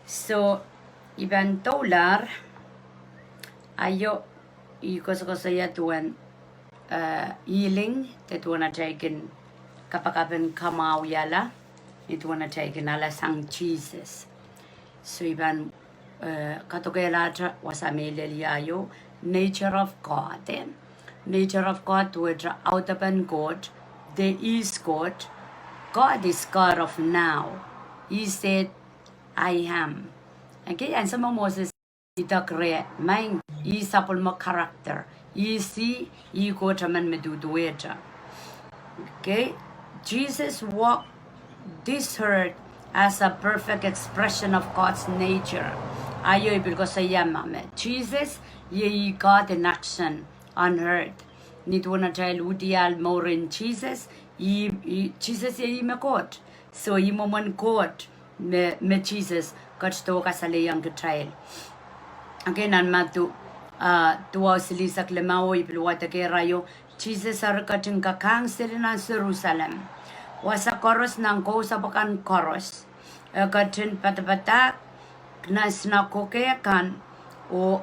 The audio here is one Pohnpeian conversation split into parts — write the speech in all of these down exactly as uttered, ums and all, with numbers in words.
So, I pahn doulahr, aio, I koasokoasoia duwen, eh, healing, de duwen atail kin kapakap en kamwahwihala, de duwen atail kin alasang Sises. So I pahn, eh, kadokehlahte wasa me I lel ie aio, nature of God, eh? Nature of God, duwehte audepen Koht, de is Koht, God is God of now. He said, I am. Okay, ansou me Moses idek reh, maing, ih sapwellime character. Ih, ih Koht emen me duduwehte. Okay, Jesus walked this earth as a perfect expression of God's nature. Aio I pil koasoia ma me Sises, iei ih God in action on earth. Ni duwen atail udiahl mouren Sises, ih, ih, Sises iei ih me Koht. So ih mwomwen Koht me, me Sises ketido kasalehiong kitail. Okay, nan Madiu, ah, duwau silihsek limau, I pil wadekehr aio, Sises eri ketin kakahng seli nan Serusalem. Wasa koaros nan kousapw akan koaros, e ketin padapadahk nan sinakoke kan oh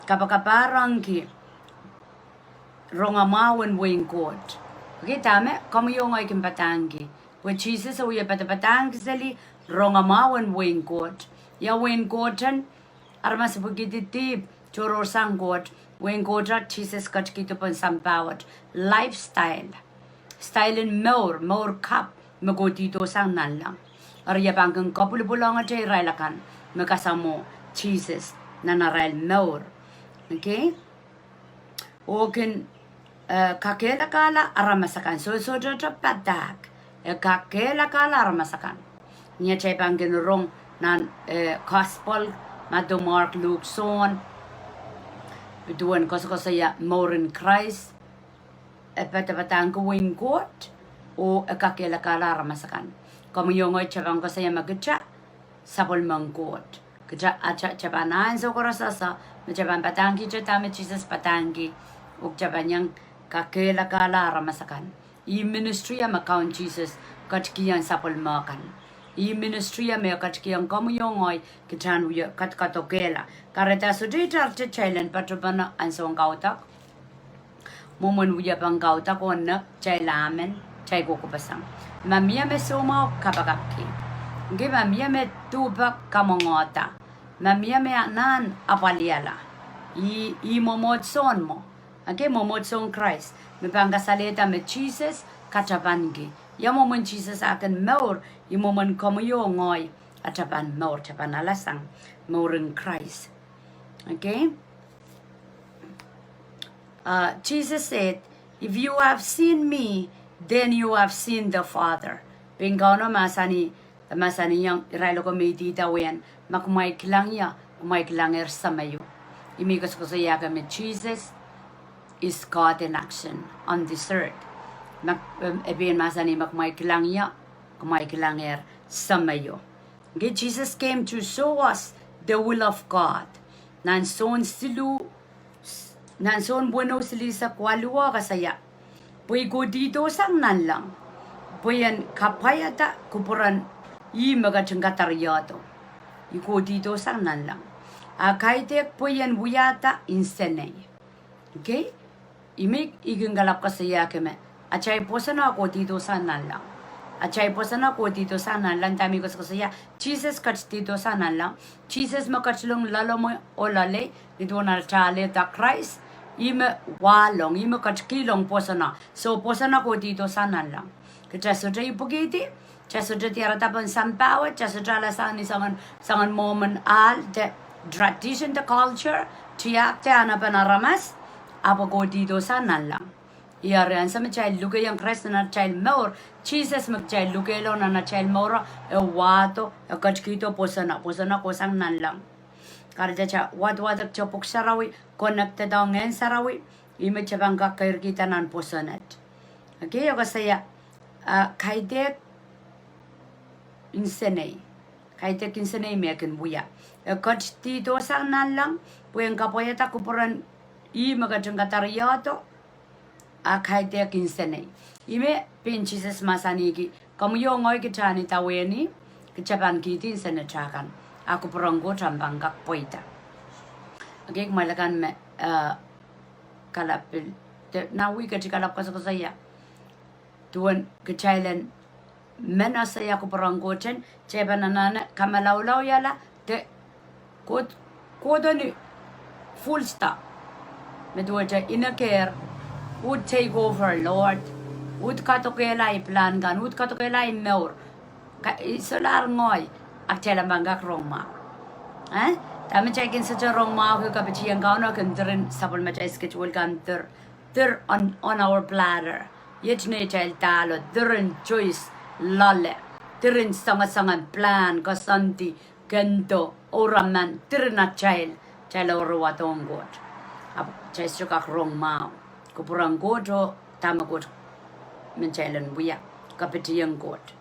kapakapahrengki rongamwahu en wehin Koht. Okay, dahme komwi oh ngehi kin padahngki? Pwe Sises e wie padapadahngki seli rongamwahu en wehin Koht. Ia wehin Koht en? Aramas ipwikihdi dihp, tohrohrsang Koht. Wehin Koht e Sises ketikihdo pohn sampah wet. Lifestyle. Style en mour, mour kapw me kohdihdo sang nanleng. Eri e pahn kin kapwilipwilongete irail akan me kasamwo Sises nan arail mour. Okay? Oh kin, eh, kakehlakahla aramas akan. Soh, sohte padahk. E kakehlakahla aramas akan. Ni atail pahn kin rong nan, eh, Gospel, Madiu, Mark, Luk, Sohn, duwen koasokoasoia mouren Krais, e padapadahngki wehin Koht, oh e kakehlakahla aramas akan. Komwi oh ngehi kita pahn koasoia me kita sapwellimen Koht. Kita, ata, kita pahn ansou koaros ese me kita pahn padahngkihte dahme Sises padahngki, oh kita pahn iang kakehlakahla aramas akan. Ih ministry me Kaun Sises ketikihong sapwellime kan. Ih ministry me ketikihong komwi oh ngehi, kita en wie kadkadokehla. Kahrehda sohte irairte kitail en patopene ansoun kaudok. Mwomwen wiepen kaudok oh nek, kitail ahmen, kitail kohkohpeseng. Ma mie me soumwahu, kapakapki. Okay, ma mie me duhpek, kamwengehda. Ma mie me anahn, apwalihala. Ih, ih mwomwohdiso mwo. Okay, mwomwohdiso en Krais me pahn kasalehda me Sises katapanki. Ia mwomwen Sises ah kin mour? Ih mwomwen komwi oh ngehi atail pahn mour, atail pahn alasang mouren Krais. Okay? Uh, Jesus said, "If you have seen me, then you have seen the Father." Pein Kauno mahsanih, mahsanihong irail oko me idawehn, ma kumwail kilang ie, kumwail kilangehr Semeio. Ih me koasokoasoiahki me Jesus is God in action on this earth. Ma, em, e pein mahsanih ma kumwail kilang ie, kumwail kilangehr Semeio. Okay, Jesus came to show us the will of God. Nan Sohn siluh, nan Sohn weneu silihsek waluh e koasoia, pwe I kohdihdo sang nanleng pwe I en kapwaiada kupwuren ih me ketin kadariehdo. I kohdihdo sang nanleng. A kaidehk pwe I en wiahda insenei. Okay? Ih me I kin kalap koasoiahki me atail pwoson e kohdihdo sang nanleng. Atail pwoson e kohdihdo sang nanleng, dahme I koasokoasoia, Jesus ketidihdo sang nanleng. Jesus me ketilong loalomw oh loalei, ni duwen atail alehda Krais, ih me wahlong, ih me ketikihong pwoson. So pwoson e kohdihdo sang nanleng. Kita sohte ipwikihdi, kita sohte diarada pohn sampah wet, kita sohte alasang ni soangen, soangen mwomwen ahl, de tradition, de culture, tiahk, de anahnepen aramas, ahpw e kohdihdo sang nanleng. Eri ansou me kitail lukehiong Krais nan atail mour, Jesus me kitail lukehlong nan atail mour, e wahdo, e ketikihdo pwoson, pwoson kohsang nanleng. Kahrehda kita wadwadek kita pwuhk sarawi, connected ong Ngehn Sarawi, ih me kita pahn kak keirkihda nan pwoson et. Okay, e koasoia, ah, kaidehk insenei. Kaidehk insenei me kin wia. E ketidihdo sang nanleng pwe en kapwaiada kupwuren ih me ketin kadariehdo. A kaidehk insenei. Ih me pein Jesus mahsanihki, komwi oh ngehi kita en idawehn ih, kitail pahn kihdi insenatail kan, a kupwuren Koht ahpw pahn kak pweida. Okay, kumwail akan me, eh, kalapw pil, de, nan wihk ketiket kalapw koasokoasoia. Duwen kitail en men ese ia kupwuren Koht en, kitail pahn anahne kamalaulau iala, de, Koht, Koht en full stop. Me duwehte I en ker, uhd take over, Lord. Uhd kadokehla ei plan kan, uhd kadokehla ei mour. Ka, I solahr ngehi, a kitail en pahn kak rong mwahu. Eh? Dahme kitail kin sohte rong mwahuki kapitieng Kauno kin diren sapwellimatail schedule kan dir, dir on, on our platter. Iet neitail dahlo, diren choice loale, diren soangosoangen plan, koasoandi, kendo, ouraman, diren atail, atail oure wadohng Koht. Ahpw kitail sohte kak rong mwahu. Kupwuren Koht oh dahme Koht men kitail en wia, kapitieng Koht.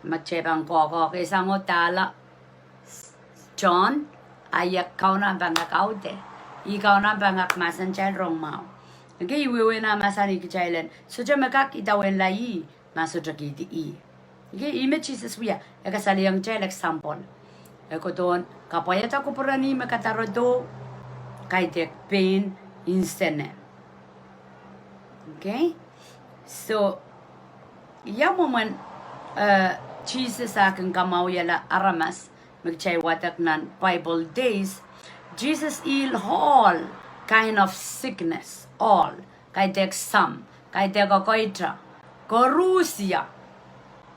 Ma kitail pahn kohkohkehsang oh dahla John, a ia Kauno pahn kak aude. Ih Kauno pahn kak mahsanihong kitail rong mwahu. Okay, I wehwehki nan mahsanih kitail en, sohte me kak idawehnla ih, ma sohte kihdi ih. Okay, ih me Sises wia, e kasalehiong kitail example. E kohdohn kapwaiada kupwuren ih me kadarodo, kaidehk pein insene. Okay? So, ia mwomwen, eh, Sises a kin kamwahwihala aramas, me kitail wadek nan Bible days, Jesus heal all kind of sickness, all. Kaidehk sam, kaidehk okoita, koaros ia.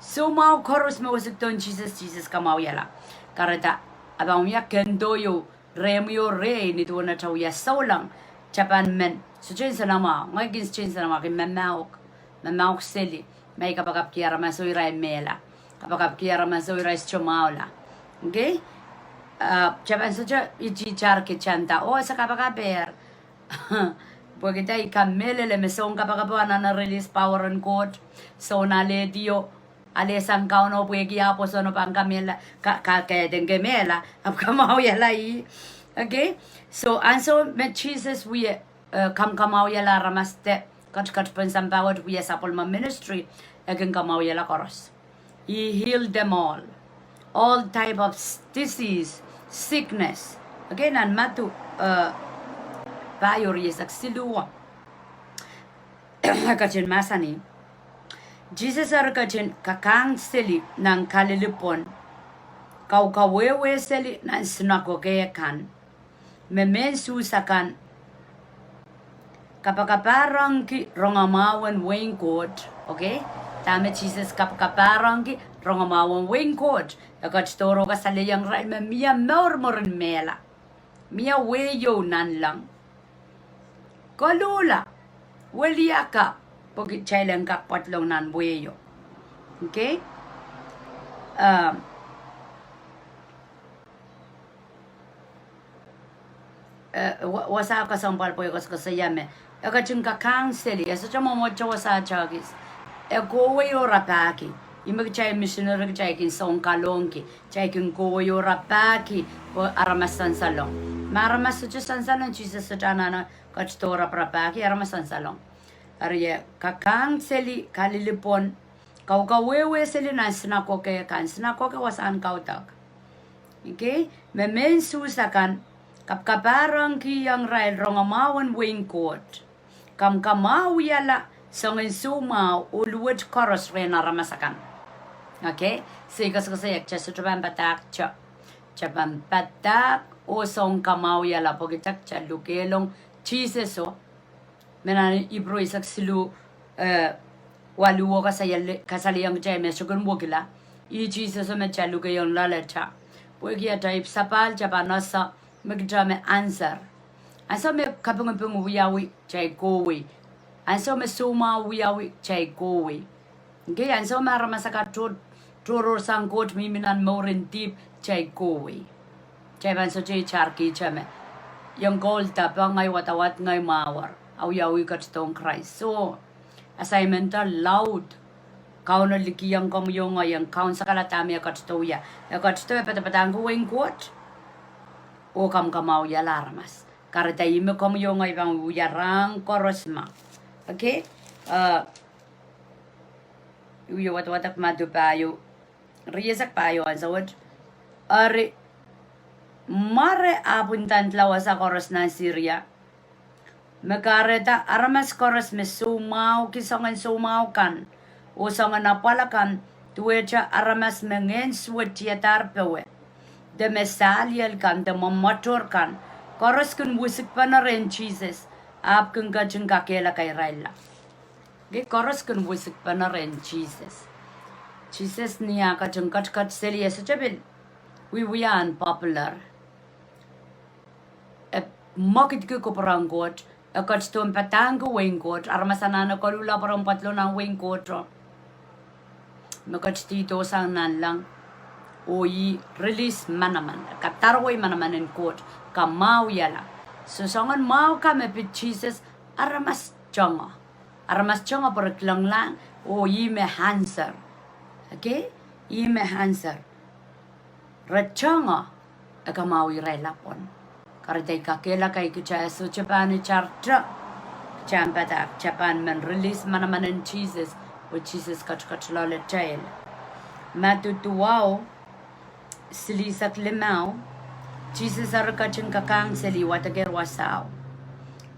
Soumwahu koaros me wesik dohn Sises, Sises kamwahwihala. Kahrehda, a pahn wia kendo ieu, rehmw ieu rehi ni duwen atail wia souleng, kitail pahn men, sohte insenamwahu, ngehi kin sohte insenamwahu, kin mamauk, mamauk seli, ma I kapakapki aramas oh irail mehla, kapakapki aramas oh irail sohte mwahula. Okay? Ah, kitail pahn sohte ititar kitanda, oh, se kapakapehr. Pwehki I kamehlele me soun kapakapo anahne release power en Koht, soun alehdio, ale sang Kauno pwehki ah pwoson oh pahn kamehlele, ka, ka, kaidehn kemehlele, ahpw kamwahwihala ih. Okay? So, ansou me Sises wia, eh, kamkamwahwihala aramas de, ketiket pohn sampah wet wia sapwellime ministry, e kin kamwahwihala koaros. He healed them all. All type of s-, disease, sickness. Okay, nan Madiu, eh, pahieu rieisek siluh. E ketin mahsanih, Sises eri ketin kakahng seli nan Kalili pwon, kaukawehwe seli nan sinakoke kan, me mehn Suhs akan kapakapahrongki rongamwahu en wehin Koht, okay? Dahme Sises kapakapahrongki rongamwahu en wehin Koht, e ketido oh kasalehiong irail me mie mour mwurin mehla. Mie wehi ieu nanleng. Koluhla, weliakapw, pwehki kitail en kak pwadlong nan wehi ieu. Okay? Um, eh, wa-, wasa kesempwal pwe koasokoasoia me e ketin kakahng seli, e sohte mwomwohdiso wasa tohkis. E kohwei oh rapahki. Ihme kitail misineri kitail kin sounkalohngki, kitail kin kohwei oh rapahki, pwe aramas sansalong. Ma aramas sohte sansalong, Sises sohte anahne ketido raparapahki, aramas sansalong. Eri e kakahng seli Kalili pwon, kaukawehwe seli nan sinakoke kan, sinakoke wasahn kaudok. Okay? Me mehn Suhs akan kapakapahrongkihong irail rongamwahu en wehin Koht. Kamkamwahwihala soangen soumwahu oh luwet koaros rehn aramas akan. Okay? Se I koasokoasoia kitail sohte pahn padahk te. Kitail pahn padahk oh soun kamwahwihala pwehki kitail lukehlong Sises o. Me nan Ipru eisek siluh, eh, waluh o kasale-, kasalehiong kitail me sohte kin wekila. Ih Sises o me kitail lukehiong loalatail. Pwehki atail ipwsapahl kitail pahn ese me kitail me answer. Ansou me kapingiping wiawi kitail kohwei. Ansou me soumwahu wiawi kitail kohwei. Okay, ansou me aramas akan to-, tohrohrsang Koht mihmi nan mouren dihp, kitail kohwei. Kitail pahn sohte itarki kitail me, ien koul dahpeh ngehi wadawad ngehi mwahuwar. Awiawi ketidohng Krais. So, assignment laud. Kauno likiong komwi oh ngehi en kaunsekala dahme e ketido wia. E ketido e padapadahngki wehin Koht. Oh kamkamwahwihala aramas. Kahrehda ihme komwi oh ngehi pahn wia rahn koaros ma. Okay? Uh, I wie wadawadek Madiu pahieu, Riesek pahieu ansou wet. Eri, mware ahpw ndandla wasa koaros nan Syria, me kahrehda aramas koaros me soumwahuki soangen soumwahu kan oh soangen apwal akan, duwehte aramas me ngehn suwed tiadahr powe, de me sahliel kan, de mwomwotor kan, koaros kin wisikpene rehn Sises, ahpw kin ketin kakehlaka irailla. Nge koaros kin wisikpene rehn Sises. Sises ni ah ketin ketiket seli, e sohte pil wiewia en popular. E mwekidki kupwur en Koht, e ketido padahngki wehin Koht, aramas anahne koluhla pwurehng pwadlo nan wehin Koht o. Me ketidihdo sang nanleng, oh ih release manaman, kadarwei manaman en Koht, kamwahuiala. So soangen mwahu ka me pid Sises, aramas tongo. Aramas tongo pwe re kilenglahng, oh ih me answer. Okay? Ih me answer. Re tongo, e kamwahu irail pwon. Kahrehda I kakehlaka kitail sohte pahn itar te, kitail en padahk, kitail pahn men release manaman en Sises, pwe Sises ketiket loale kitail. Madiu duwau, silihsek limau, Sises eri ketin kakahng seli, wadekehr wasao.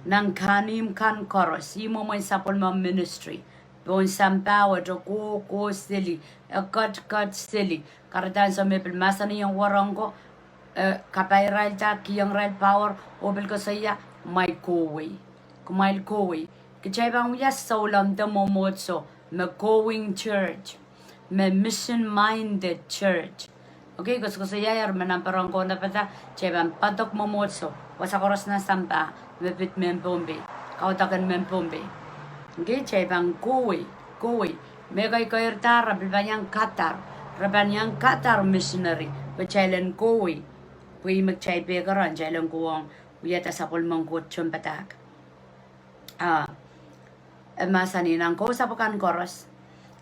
Nan kahnimw kan koaros, ih mwomwen sapwellime ministry, pohn sampah wet e kohkoh seli, e ketiket seli. Kahrehda ansou me pil mahsanihong wahnpoaron ko, e kapai irailda, kihong irail power, oh pil koasoia, kumwail kohwei. Kumwail kohwei. Kitail pahn wia souleng de mwomwohdiso me going church, me mission-minded church. Okay, koasokoasoiaier me nan poaron ko nda pahn kitail pahn poadok mwomwohdiso, wasa koaros nan sampah, me pid mehn Pohnpei, kaudok en mehn Pohnpei. Okay, kitail pahn kohwei, kohwei. Me kei keirda, re pil pahn iang kadar, re pahn iang kadar misineri, pwe kitail en kohwei. Pwe ih me kitail pehkeren, kitail en kohwong wiahda sapwellimen Koht tohnpadahk. Ah, e mahsanih nan kousapw akan koaros,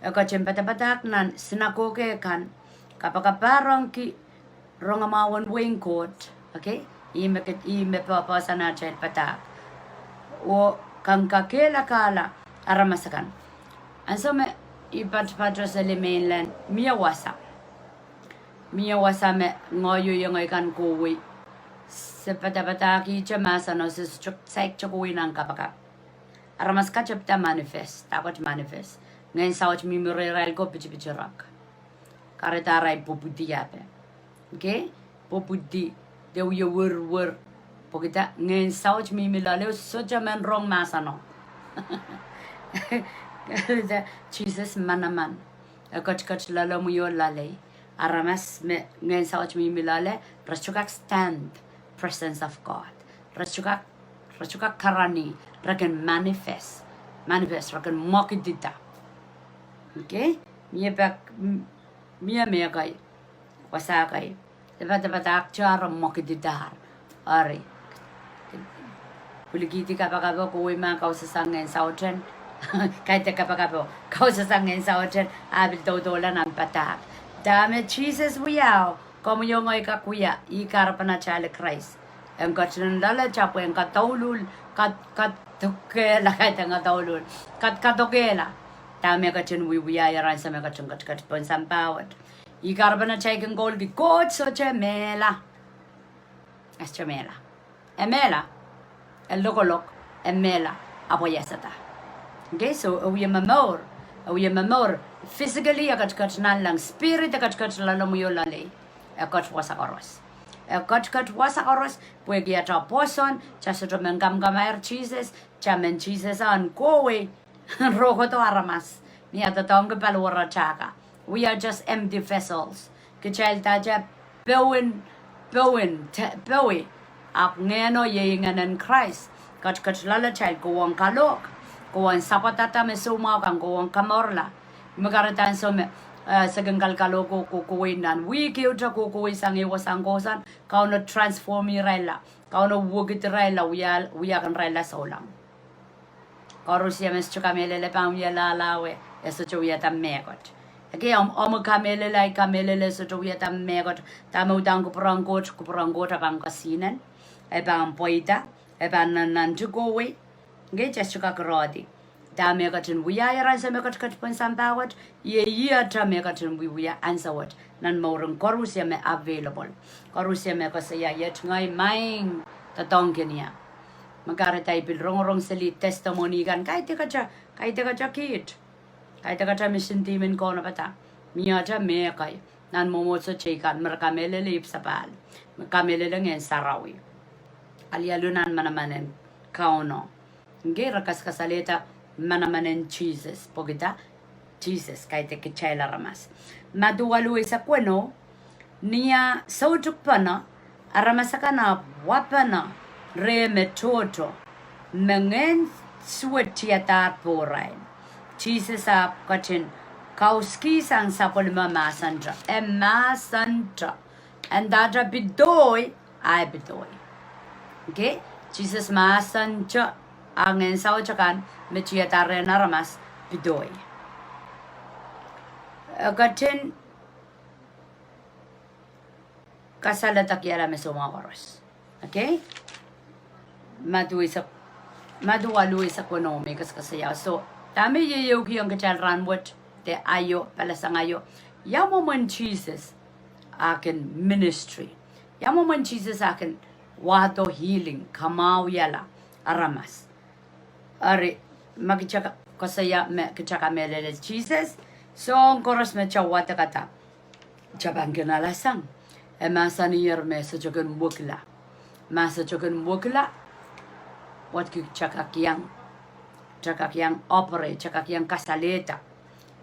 e ketin padapadahk nan sinakoke kan, kapakapahrongki rongamwahu en wehin Koht, okay? Ih me ket-, ih me pahpahsan atail padahk. Oh kak kakehlakahla aramas akan. Ansou me I patopato seli mainland, mie wasa. Mie wasa me ngoahi oh iengei kan kohwei. Se padapadahkihte mahseno se sohte saikinte kohwei nan kapakap. Aramas ka tepda manifest, dahkot manifest. Ngehn saut mihmi rehrail ko pitipiti rek. Kahrehda arail pwopwidi ape. Okay? Pwopwidi, de wie werwer. Pwehki dah, ngehn saut mihmi loale oh sohte men rong mahseno. Kahrehda Sises manaman. E ketiket loalemwi oh loalei. Aramas me ngehn saut mihmi loale, re sohte kak stand presence of God. Re sohte kak, re sohte kak karanih, re kin manifest, manifest, re kin mwekidida. Okay? Mie pak, m-, mie mehkei, wasa kei. E padapadahkte re mwekidida. Eri. Pwilikihdi kapakapo, kohwei ma kausasang ngehn sauten. Kaidehn kapakapo, kausasang ngehn sauten, a pil doudoula nan padahk. Dahme Sises wiahu, komwi oh ngehi kak wia, ih kahrepen atail Krais. En ketin loalatail pwehn kadouluhl, kad-, kadokehla, kaidehn kadouluhl, kad-, kadokehla. Dahme ketin wiewia, irail ansou me ketin ketiket pohn sampah wet. Ih kahrepen atail kin koulki, Koht sohte mehla. E sohte mehla. E mehla. E lokolok. E mehla. Ahpw e iasada. Okay, so e wie momour. E wie momour. Physically e ketiket nanleng. Spirit e ketiket loalemwi oh loalei. E ketiket wasa koaros. E ketiket wasa koaros. Pwehki atail pwoson, kitail sohte men kamkamair Sises, kitail men Sises en kohwei. Rokodo aramas. Ni ah doadoahngki paliwaratail ka. We are just empty vessels. Kitail dahte powen, powen, te-, powe. Ahpw ngehno iei ngehnen Krais. Ketiket loalatail kohwong kalohk. Kohwong sapwadada me soumwahu kan, kohwong komourla. Me kahrehda ansou me, eh, se kin kalkalohk oh kohkohwei nan wihk ehute, kohkohwei sang ehu wasahn kousoan, Kauno transform irailla. Kauno wekid irailla, wia, wiahkin irailla souleng. Koaros me sohte kamehlele pahn wia lahlahwe, e sohte wiahda mehkot. Ekei omw, omw kamehlele, ahi kamehlele sohte wiahda mehkot. Dahme uhdahn kupwuren Koht, kupwuren Koht e pahn kesihnen. E pahn pweida, e pahn nannanti kohwei. Ngehi kitail sohte kak irehdi. Dahme ketin wiahier ansou me ketiket pohn sampah wet, iei ihte me ketin wiewia ansou wet. Nan mouren koarusie me available. Koarusie me koasoia iet ngehi maing doadoahngkin ie. Me kahrehda I pil rongorong seli testimony kan, kaidehkte, kaidehkte kiht. Kaidehkte misin timen kaunopada. Mie ihte mehkei. Nan mwomwohdiso teikan, me re kamehlele ipwsapahl. Me kamehlele Ngehn Sarawi. Alialu nan manaman en Kauno. Ngehi re kaskasalehda manaman en Sises, pwehki dah? Sises kaidehk kitail aramas. Madiu waluh eisek weneu, ni ah soutuk pene, aramas akan ahpw wapene reh me tohto, me ngehn suwed tiadahr pohrail. Sises ahpw ketin kauskihsang sapwellime mahsante, e mahsante. Ndahte pidohi, a e pidohi. Okay? Sises mahsante, a ngehn saut akan me tiadahr rehn aramas pidohi. E ketin kasalehda kiala me soumwahu koaros. Okay? Madiu eisek, Madiu waluh eisek weneu me I kaskasaiada. So, dahme ieiukihong kitail rahnwet, de aio, palasang aio, ia mwomwen Sises a kin ministry. Ia mwomwen Sises a kin wahdo healing, kamwahwihala aramas. Eri, ma kitail ka-, koasoia me kitail kamehlele Sises, soahng koaros me kitail wadekada, kitail pahn kin alasang. E mahsaniher me sohte kin wekila. Ma sohte kin wekila, what ki-, kitail kak iang, kitail kak iang operate, kitail kak iang kasalehda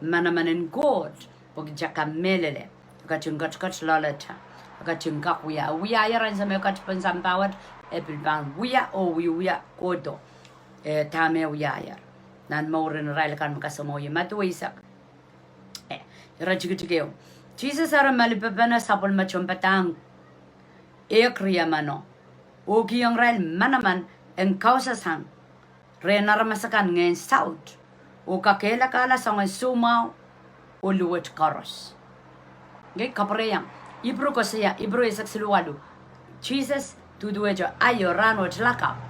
manaman en Koht, pwe kitail kamehlele, e ketin ketiket loalata, e ketin kak wia, wiahier ansou me ketiket pohn sampah wet, e pil pahn wia oh wiewia kohdo, eh, dahme wiahier. Nan mouren irail akan me kasamwo ie, Madiu eisek. Eh, ire tikitik ehu. Sises eri malipepene sapwellime tohnpadahk ehk riemeno, oh kihong irail manaman en kausasang rehn aramas akan ngehn saut, oh kakehlakahla soangen soumwahu oh luwet koaros. Ngehi kapwureiong. Ipru koasoia, Ipru eisek siluh waluh. Sises duduwehte, aio, rahnwet, lakapw.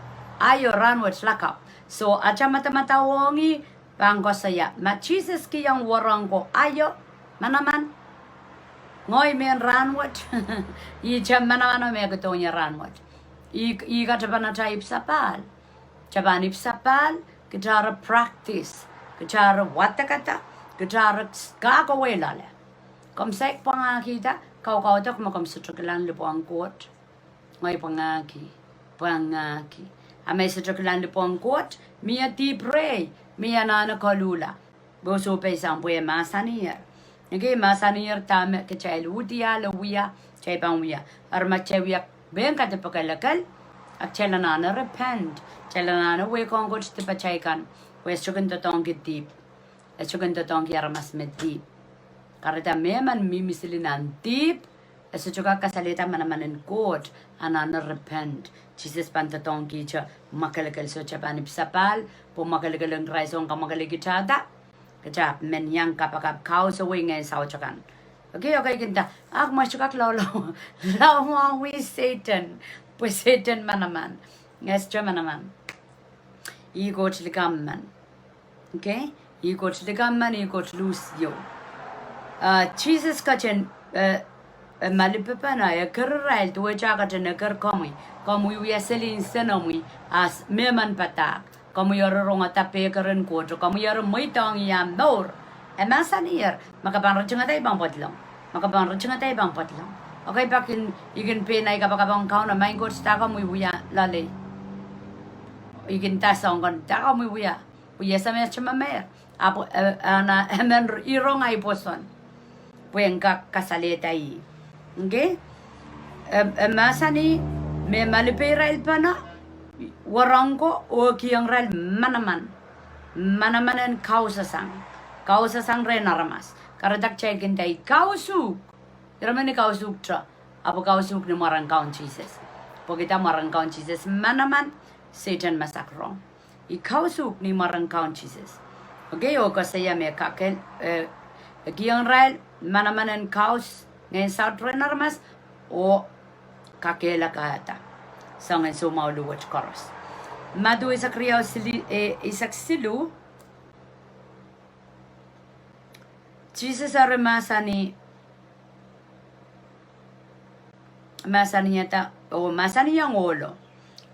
Aio, rahnwet, lakapw. So, atail madamadau ong ih pahn koasoia, ma Sises kihong wahnpoaron ko, aio, manaman, ngehi mehn rahnwet. Ihte manaman me kitail dohng ie rahnwet. Ih, ih katepen atail ipwsapahl. Kitail pahn ipwsapahl, kitail practice, kitail wadekada, kitail kahkawei loale. Komw saik pwangahkihda, kaukaudok me komw sohte kilang lipwohng Koht. Ngehi pwangahki, pwangahki. A ma I sohte kilang lipwohng Koht, mie dihp rehi, mie anahne koluhla. Pwe sohpeisang pwe e mahsaniher. Ngehi mahsaniher dahme kitail uhdi ale wia, kitail pahn wia. Eri ma kitail wia pein kadipekelekel, a kitail anahne repent, kitail anahne wehi ong Koht dipatail kan, pwe e sohte kin doadoahngki dihp. E sohte kin doadoahngki aramas me dihp. Kahrehda mehmen mihmi sili nan dihp, e sohte kak kasalehda manaman en Koht, anahne repent. Sises pahn doadoahngkihte mwakelekel, sohte pahn ipwsapahl, pwe mwakelekel en Krais ong kamwakelei kitada. Kitail ahpw men iang kapakap, kausawei ngehn saut akan. Okay, okay, I kin nda, ahpw ma sohte kak laulau, laulau mwahu Sehdan. Pwe Sehdan manaman. Ngehi sohte manaman. Ih Koht likamw men. Okay? Ih Koht likamw men, ih Koht luhs ieu. Ah, Sises ketin, eh, eh, malipepene, eker irail, duwehte e ketin eker komwi. Komwi wia seli nsenomwi, as mehmen padahk. Komwi eri rongada pekeren Koht, komwi eri mweidohng ih omw mour. E mahsaniher, ma ke pahn ritingada I pahn pedolong. Ma ke pahn ritingada I pahn pedolong. Okay, pak I kin, I kin pein ahi kapakap ong Kauno, Maing Koht, dah komwi wia loalei. I kin nda soahng kan, dah komwi wia. Pwe I ese me e sohte memeir. Ahpw, eh, ana, emen ih rong ahi pwoson. Pwe en kak kasalehda ih. Okay? E, e mahsanih, me malipe irail pene, wahnpoaron ko, oh kihong irail manaman. Manaman en kausasang. Kausasang rehn aramas. Kahrehda kitail kin nda I kausuhk. Ire men I kausuhkte. Ahpw kausuhk ni mwaren Kaun Sises. Pwehki dah, mwaren Kaun Sises manaman, Sehdan masak rong. I kausuhk ni mwaren Kaun Sises. Okay, oh koasoia me kakehl, eh, e kihong irail manaman en kaus, ngehn saut rehn aramas, oh kakehlakahda soangen soumwahu luwet koaros. Madiu eisek riau sili, eh, eisek siluh, Sises eri mahsanih, mahsanihada, oh mahsanihong ohlo,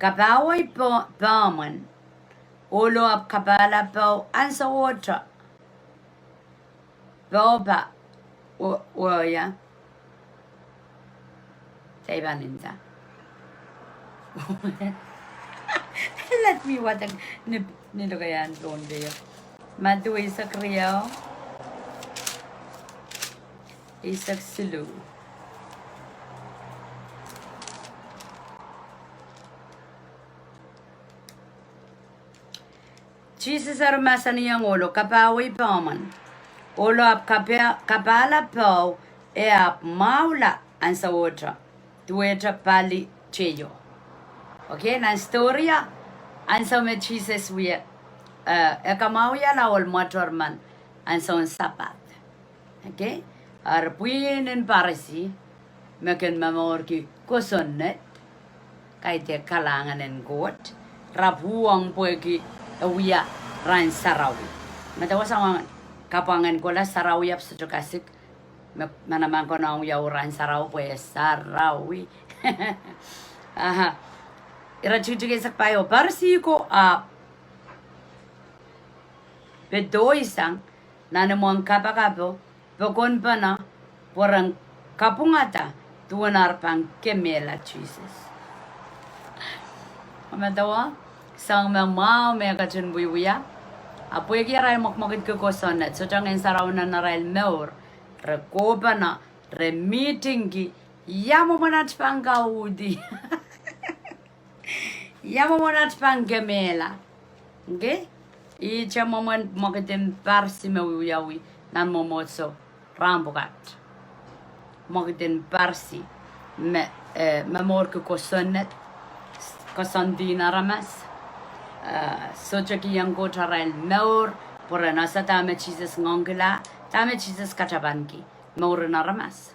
kapahwei peh-, pehmwen, ohlo ahpw kapahla peho ahnsowohte. Peho pa, oh, oh, ia. Dahme I pahn nda? Let me wadek ni, ni lokaiahn Pohnpei. Madiu eisek riau, eisek siluh. Sises eri mahsanihong ohlo, kapahwei pehmwen. Ohlo ahpw kapah-, kapahla peho, e ahpw mwahula ahnsowohte, duwehte pali teio. Okay, nan story a, ansou me Sises wia, eh, e kamwahwihala ohl mwoator men ansoun Sapath. Okay? Eri pwihn en Parisi, me kin momourki kosonned, kaidehk kalahngan en Koht, re ahpw uhwong pwehki e wia rahn sarawi. Medewe sang kapwangen kohla sarawi ahpw sohte kasik, me, manaman konehng wiawi rahn sarawi pwe e sarawi. Aha. Ire tikitik eisek pahieu, Parisi ko ahpw pedoisang nan imwahn kapakapo, pokonpene, pwe ren kapwungada duwen ar pahn kemehla Sises. Medewe, sang me mwahu me ketin wiewia, ahpw pwehki arail mwekmwekidki kosonned, sohte Ngehn Sarawi nan arail mour, re kohpene, re meetingki, ia mwomwen aht pahn kauhdi. Ia mwomwen aht pahn kemehla. Okay? Ihte mwomwen mwekid en Parisi me wiawi nan mwomwohdiso rahn pwukat. Mwekid en Parisi me, eh, momourki kosonned, koasoandi en aramas, eh, sohte kihong Koht arail mour, pwe ren ese dahme Sises ngoangkihla, dahme Sises katapanki mouren aramas.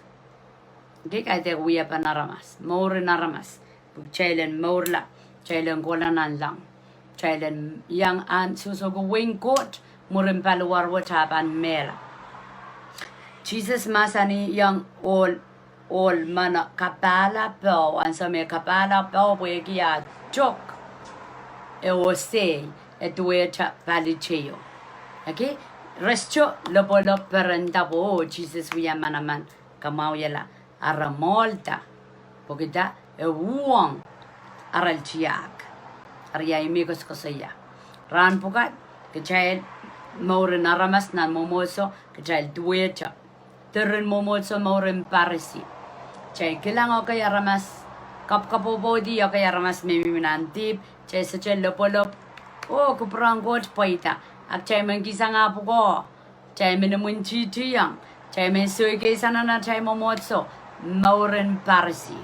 Okay, kaidehk wiepen aramas, mouren aramas. Pwe kitail en mourla, kitail en kohla nanleng, kitail en iang ahn sohsohki wehin Koht, mwurin paliwar wet ah pahn mehla. Sises mahsanihong ohl, ohl meno kapahla peho, ansou me kapahla peho pwehki ah tok, e osei, e duwehte pali teio. Okay, re sohte lopwolop perenda pwe oh Sises wia manaman kamwahwihala, a re mwoahlda, pwehki dah, e uhwong arail tiahk. Eri ia I mih koasokoasoia? Rahn pwukat, kitail mouren aramas nan mwomwohdiso, kitail duwehte. Diren mwomwohdiso mouren Parisi. Kitail kilang ekei aramas, kapwkapwopwoudi ekei aramas me mihmi nan dihp, kitail sohte lopwolop, oh kupwuren Koht pweida, a kitail men kihsang ah pwukoa, kitail men imwintihtihong, kitail men soikei sang nan atail mwomwohdiso, mouren Parisi.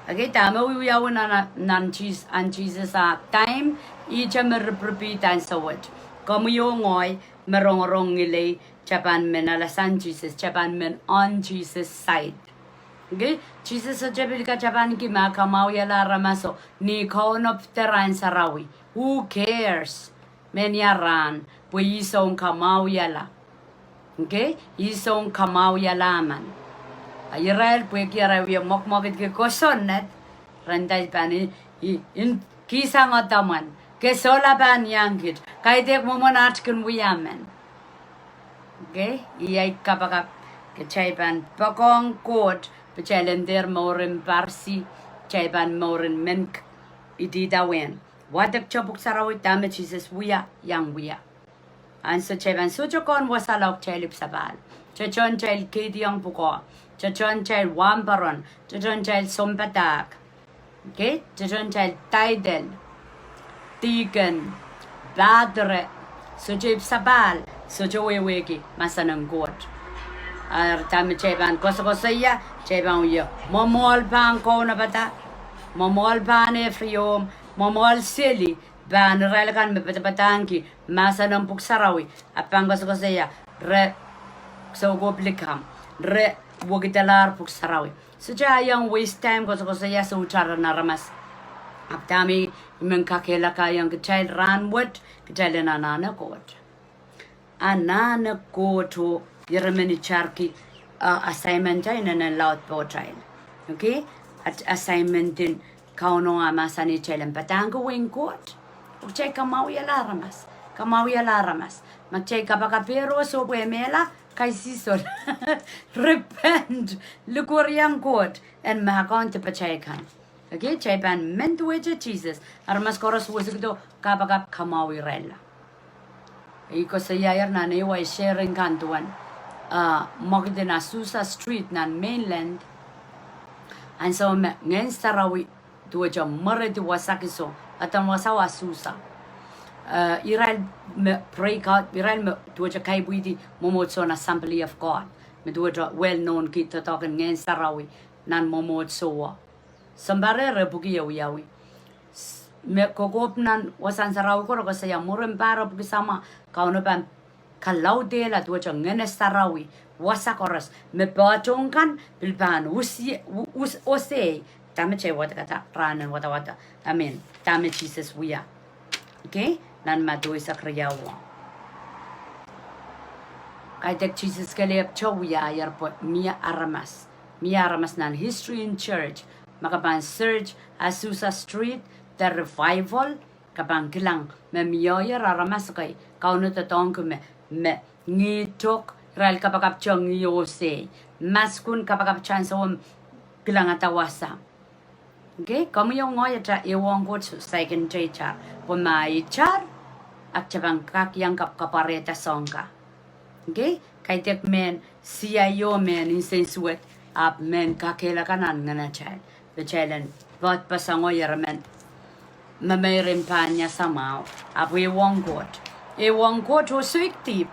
Okay, dahme wiewiawi nan, nan Sis-, ahn Sises ah time, ihte me ripripihda ansou wet. Komwi oh ngehi me rongorong ngilen kitail pahn men alasang Sises, kitail pahn men on Sises' side. Okay, Sises sohte pil katapaniki ma kamwahwihala aramaso ni kaunop de rahn sarawi. Who cares? Mehnia rahn, pwe ih soun kamwahwihala. Okay, ih soun kamwahwihala men. A irail pwehki arail wie mwekmwekidki kosonned, re nda I pahn i, i, in kihsang edomwen, ke sohla pahn iang kiht, kaidehk mwomwen aht kin wia men. Okay, iei kapakap, kitail pahn poakohng Koht, pwe kitail en dehr mouren Parisi, kitail pahn mouren men k-, ididawehn. Wadek te pwuhk sarawi dahme Sises wia, iang wia. Ansou kitail pahn sohte kohn wasa lao kitail ipwsapahl. Tehtehn kitail keidiong pwukoa. Tehtehn kitail wahnpoaron. Tehtehn kitail sounpadahk. Okay? Tehtehn kitail taidel, dihken, padre, sohte ipwsapahl, sohte wehwehki mahsen en Koht. Eri dahme kitail pahn koasokoasoia, kitail pahn wia, mwomwohl pahn kaunopada, mwomwohl pahn efiong, mwomwohl seli, pahn irail kan me padapadahngki mahsen en pwuhk sarawi, a pahn koasokoasoia, re soukohp likamw, re wekidalahr pwuhk sarawi. Sohte iang waste time koasokoasoia soutaren aramas. Ahpw dahme I men kakehlakaiong kitail rahnwet, kitail en anahne Koht. Anahne Koht oh Ire men itarki, ah, assignment a inenen laud pohtail. Okay? At assignment en Kauno a mahsanih kitail en padahngki wehin Koht. Oh kitail kamwahwihala aramas. Kamwahwihala aramas. Ma kitail kapakapehr oh sohpwei mehla, kaisihsol. Repent. Likwerih Koht. En mahkohng dipatail kan. Okay, kitail pahn men duwehte Sises. Aramas koaros wesikido kapakap kamwahwirailla. I koasoiaier nan ehu ahi sharing kan duwen, ah, mwekid en Azusa Street nan mainland. Ansou me Ngehn Sarawi duwehte mweredi wasa kiso, adan wasa Azusa. Eh, irail me break out, irail me duwehte kaipwidi mwomwohdiso en Assembly of God. Me duwehte well known ki doadoahk en Ngehn Sarawi nan mwomwohdiso. Sounpar reh pwuki e wiawi. S-, me kokohp nan wasahn sarawi ko re koasoia mwurin pahr pwuki samwa, Kauno pahn kalaudehla duwehte Ngehn Sarawi, wasa koaros, me patohng kan, pil pahn usie-, u-, us-, osei, dahme kitail wadekada, rahnen wadawad, I mean, dahme Sises wia. Okay? Nan Madiu eisek riau. Kaidehk Sises kelehpw te wiahier pwe mie aramas. Mie aramas nan history in church. Ma ke pahn search Azusa Street, the revival, ke pahn kilang me mie aramas kei, Kauno doadoahngki me, me ngih tok, irail kapakap te ngih osei. Maskun kapakap te ansou me kilangada wasa. Okay, komwi oh ngehi ata ehuong Koht saikinte itar. Pwe ma itar, a kitail pahn kak iang kapkapwarehda soahng ka. Okay, kaidehk mehn C I O, mehn nsensuwed, ahpw mehn kakehlaka nan ngenatail. Pwe kitail en poadpoadsang oh ire men me meirin pahn iasa mwahu. Ahpw ehuong Koht. Ehuong Koht oh soik dihp.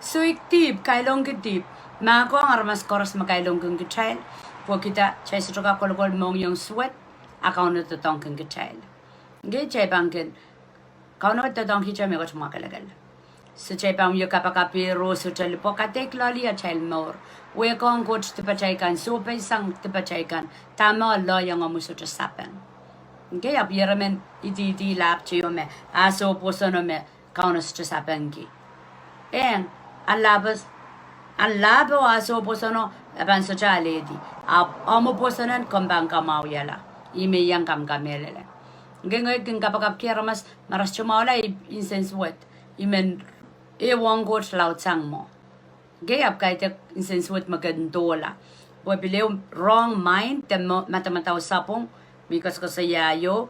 Soik dihp, kailongki dihp. Mahkohng aramas koaros me kailongkin kitail. Pwe kitail, kitail sohte kak kolokol mohngiong suwed, a Kauno doadoahngkin kitail. Okay, kitail pahn kin, Kauno doadoahngki kitail me Koht mwakelekel. Sohte kitail pahn wie kapakapehr oh sohte lipwe kadeik loale atail mour. Wehkohng Koht dipatail kan, sohpeisang dipatail kan. Dahme loale iang omw sohte sapeng. Okay, ahpw ire men ididi lahpw teio me, a soh pwosono me, Kauno sohte sapengki. Eng, a lahpw, a lahpw oh a soh pwosono, e pahn sohte alehdi. Ahpw omw pwosonen komw pahn kamwahwihala. Ih me I iang komw kamehlele. Okay, ngehi kin kapakapki aramas, ma re sohte mwahula I nsensuwed. I men ehuong Koht laudsang mwo. Okay, ahpw kaidehk nsensuwed me kin doula. Pwe pil ehu wrong mind, de mo-, madamadau sapwung, me koasokoasoia ieu,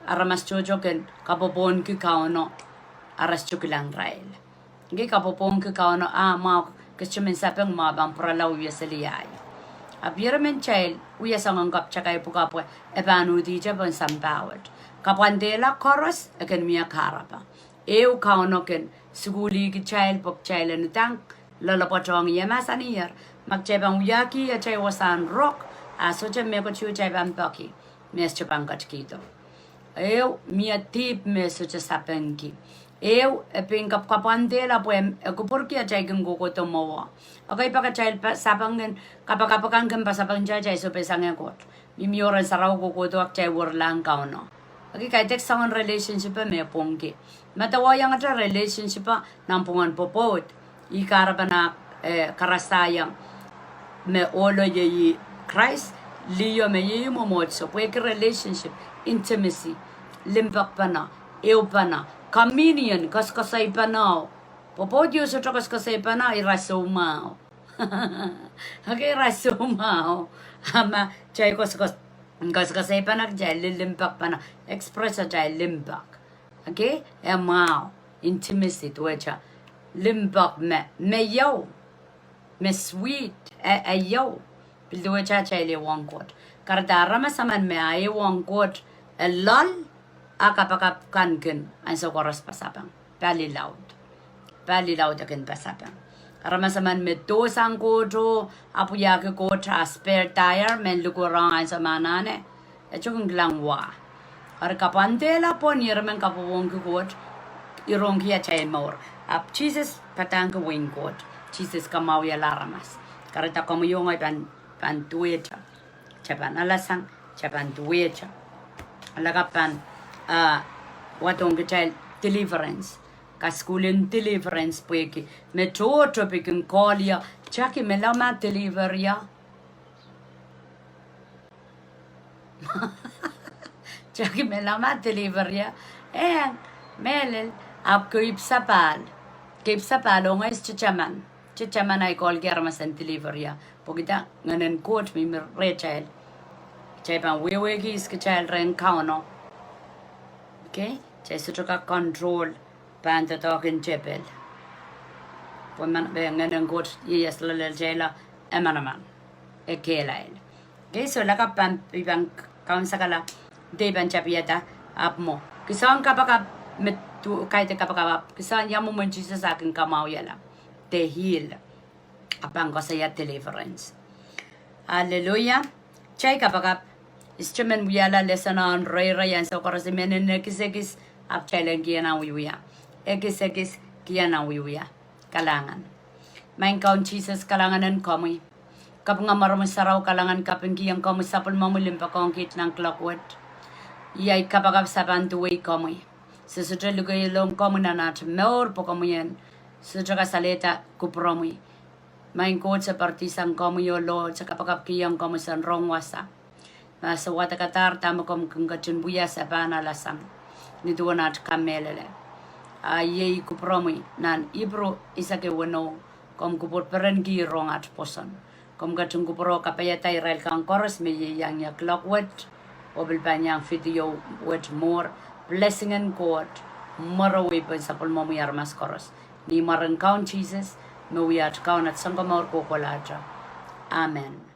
aramas tohto kin kapwopwohnki Kauno, a re sohte kilang irail. Okay, kapwopwohnki Kauno, a mwahu, ke sohte men sapeng mwahu pahn pwurala wie seli ahi. Ahpw ire men kitail, wia soangen kapw takai pwukat pwe, e pahn uhdihte pohn sampah wet. Kapwandehla koaros, e kin mie kahrapa. Ehu Kauno kin sukuhlih kitail pwe kitail en udahn loalopwoatohng ie mahsaniher. Ma kitail pahn wiahki atail wasahn rok, a sohte mehkot ieu kitail pahn peki, me sohte pahn ketikihdo. Ehu mie dihp me sohte sapengki. Ehu e pein kapwkapwandehla pwe e kupwurki atail kin kohkohdo mwowe. Okay, pak atail pa-, sapeng kin, kapakap akan kin pasapeng kitail, kitail sohpeisang Koht. Mihmi oh ren sarawi kohkohdo a kitail werlahng Kauno. Okay, kaidehk soangen relationship me pwungki. Medewe iangete relationship nanpwungen pwopwoud. Ih kahrepen ah, eh, karasaiong me ohlo iei Krais, liho me iei mwomwohdiso. Pwehki relationship, intimacy, limpoakpene, ehupene, communion, koasokoasoipene. Pwopwoud ieu sohte koasokoasoipene, ira soumwahu. Okay, ira soumwahu. A ma kitail koasokoas-, koasokoasoipene, kitail limpoakpene, express atail limpoak. Okay, e mwahu, intimacy, duwehte limpoak me, me iou, me sweet, e, e iou, pil duwehte atail ehuong Koht. Kahrehda aramas emen me ah ehuong Koht, e loal, a kapakap kan kin, ansou koaros pasapeng. Pali laud. Pali laud e kin pasapeng. Aramas emen me dohsang Koht oh, ahpw wiahki Koht ah spare tire, men likwerahng ansou me anahne. E sohte kin kilang wa. Eri kapwandehla pwon ire men kapwopwohnki Koht, irohngki atail mour. Ahpw Sises padahngki wehin Koht. Sises kamwahwihala aramas. Kahrehda komwi oh ngehi pahn, pahn duwehte. Kitail pahn alasang, kitail pahn duwehte. Lakapw pahn, ah, wadohng kitail deliverance. Kasukuhl en deliverance pwehki me tohto pil kin call ie, Jackie, me lao ma deliver ie. Jackie, me lao ma deliver ie. Eh, mehlel, ahpw keipw sapahl. Keipw sapahl, oh ngehi sohte taman. Sohte taman ahi callki aramas en deliver ie. Pwehki dah, Ngehn en Koht mi, mi rehtail. Kitail pahn wehwehki ihs kitail rehn Kauno. Okay? Kitail sohte kak control pahn doadoahk en tepel. Pwe men, pwe Ngehn en Koht ieias loaletail, e manaman. E kehlail. Okay, so lakapw pahn, I pahn kaunsakala, de I pahn tapihada, ahpw mwo. Kihsang kapakap, me tu, kaidehn kapakap, ahpw kihsang ia mwomwen Sises ah kin kamwahwihala. De heal. Ahpw pahn koasoia deliverance. Hallelujah. Kitail kapakap, I sohte men wiahla lesen en reirei ansou koaros, I men en ekisekis, ahpw kitail en kihong wiewia. Ekisekis, kihong wiewia. Kalahngan. Maing Kaun Sises, kalahngan en komwi. Kapinga mwaromwi sarawi, kalahngan, kapingkihong komwi sapwellimomwi limpoak ong kiht nan kuloak wet. Iei ahi kapakap, se pahn duwei komwi. Se sohte lukehlong komwi nan aht mour pwe komwi en sohte kasalehda kupwuromwi. Maing Koht, se poaridihsang komwi oh Lord, se kapakapkihong komwi sen rong wasa. Ma se wadekadahr dahme komw kin ketin wia, se pahn alasang ni duwen aht kamehlele. A iei kupwuromwi nan Ipru eisek ehu weneu, komw kupwur perenki rong aht pwoson. Komw ketin kupwur oh kapaiada irail kan koaros me ieiang ie kuloak wet, oh pil pahn iang video wet mour. Blessing en Koht mwerewei pohn sapwellimomwi aramas koaros. Ni mwaren Kaun Sises, me wia aht Kaun, aht Sounkomour kohkohlahte. Amen.